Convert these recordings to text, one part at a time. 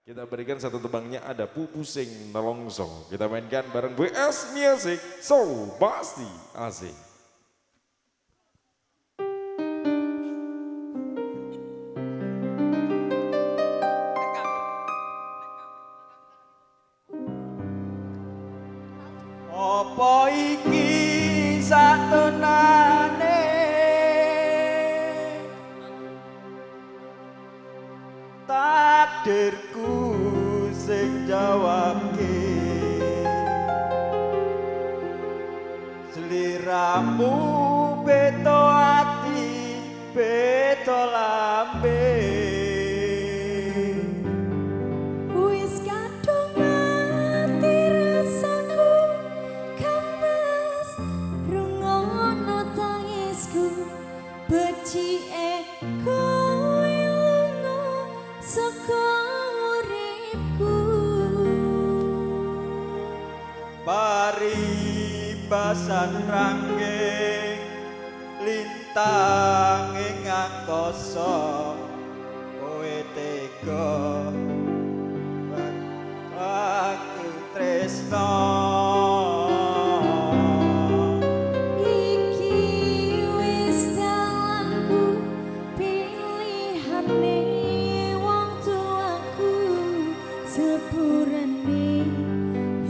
Kita berikan satu tebangnya ada Pupusing Nelongso. Kita mainkan bareng BS Music, so pasti asik. Apa iki satenane takdirku sing jawabke, sliramu beto ati beto lambe. Wis kadung mati rasaku kang Mas, rungono tangisku, becike kowe lunga saka uripku. Paribasan ranggeng lintang ing angkasa, kowe tega aku tresno. Iki wis dalanku, pilihane wong tuaku, sepurane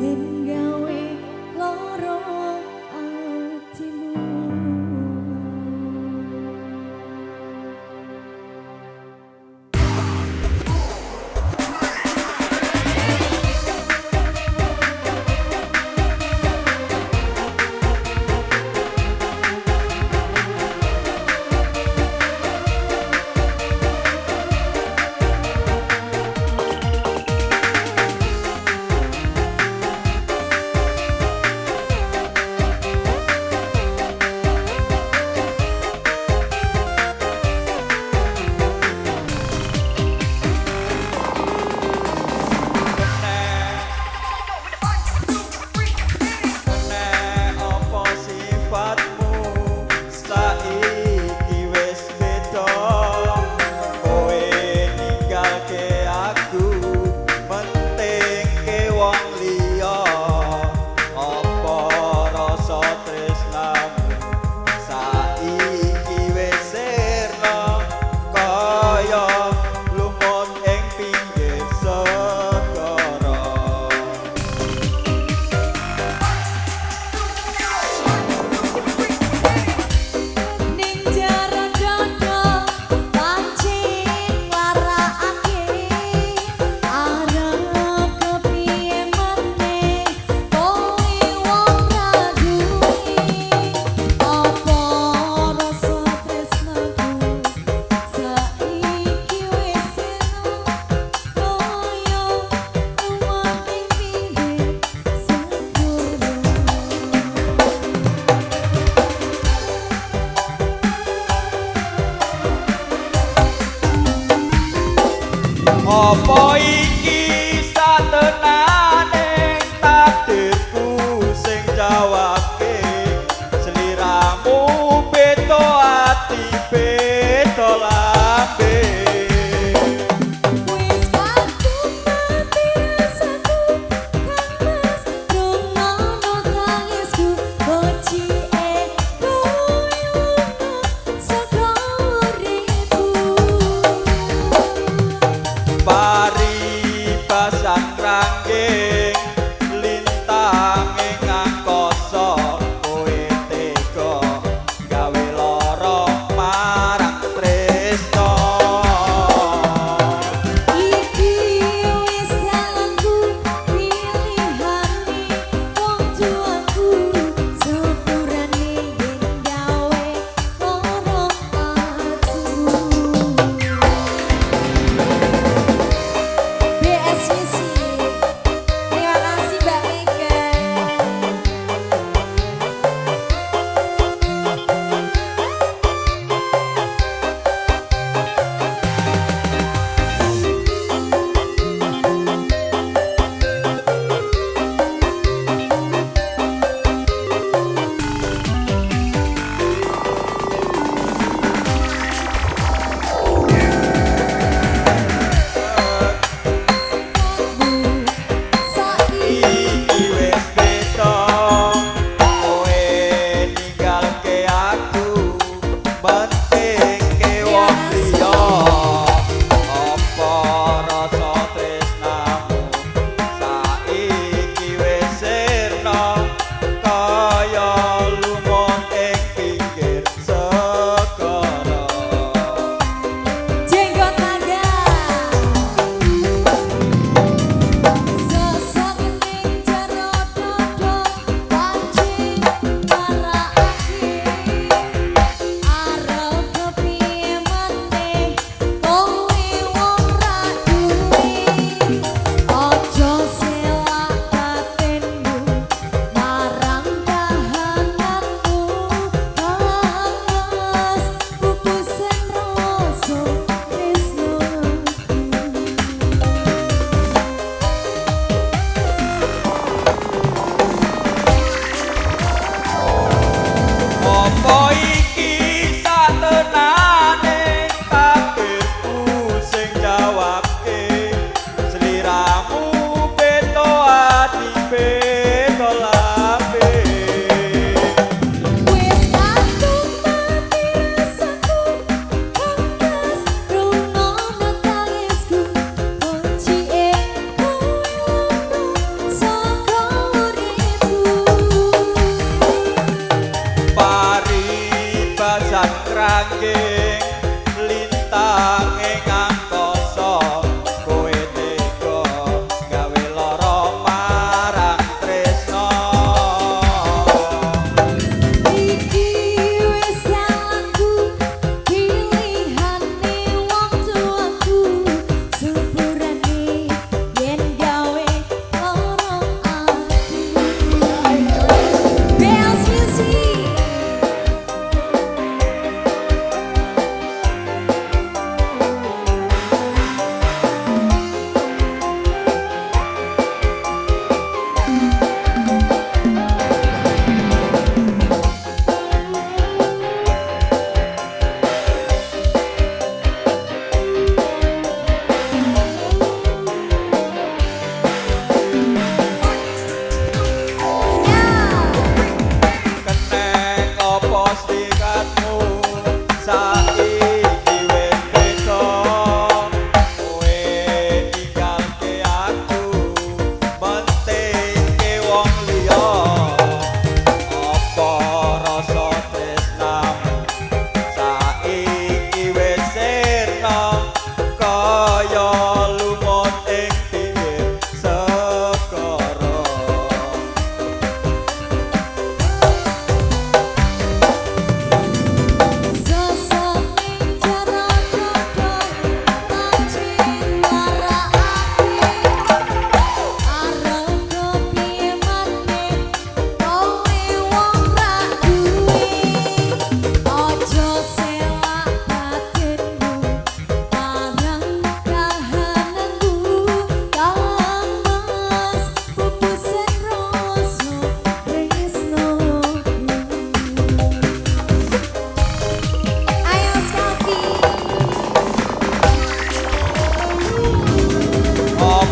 yen gawe lara atimu. Nek apa sifatmu saiki wis beda, kowe ninggalke aku mentingke wong liya. Apa rasa tresnamu saiki wis sirna kaya lumut ing pinggir segara. Ning jero dodo pancing larakake, arep kepiye meneh kowe wong ra duwe. Apa rasa tresnaku saiki wis sirna kaya lumut ing pinggir segara. Apa iki satenane takdirku sing jawabke, sliramu beda ati beda lambe. Wis kadung mati rasaku kang Mas, rungono tangisku, becike kowe lunga saka uripku. Paribasan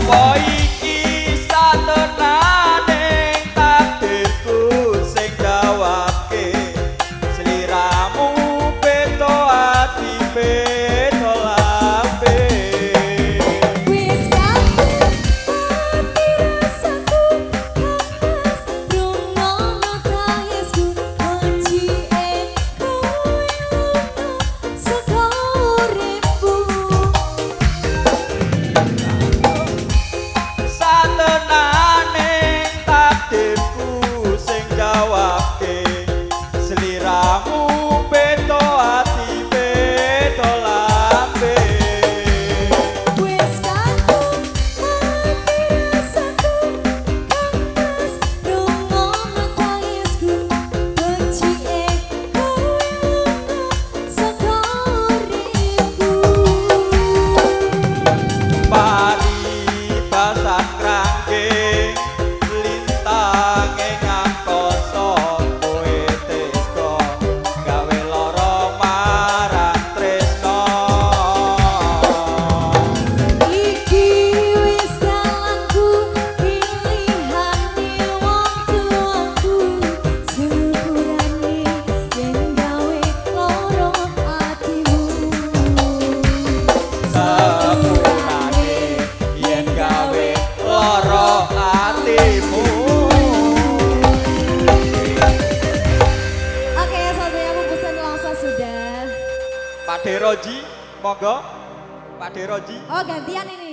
Apa iki satenane takdirku sing jawabke? Sliramu beda ati beda lambe. Wis kadung mati rasaku, Kang Mas, rungono tangisku. Becike kowe lunga saka uripku. Satenane takdirku sing jawabke. Sliramu beda ati beda lambe. Wis kadung mati rasaku, Kang Mas, rungono tangisku. Becike kowe lunga saka uripku. Paribasan krangging lintang ing angkasa, kowe tega gawe lara marang tresna. Iki wis dalanku, pilihane wong tuaku. Sepurane yen gawe lara atimu. Sepurane yen gawe lara atimu. Oke, satunya bungkusan langsung sudah. Pak Deroji, monggo. Pak Deroji. Oh, gantian ini.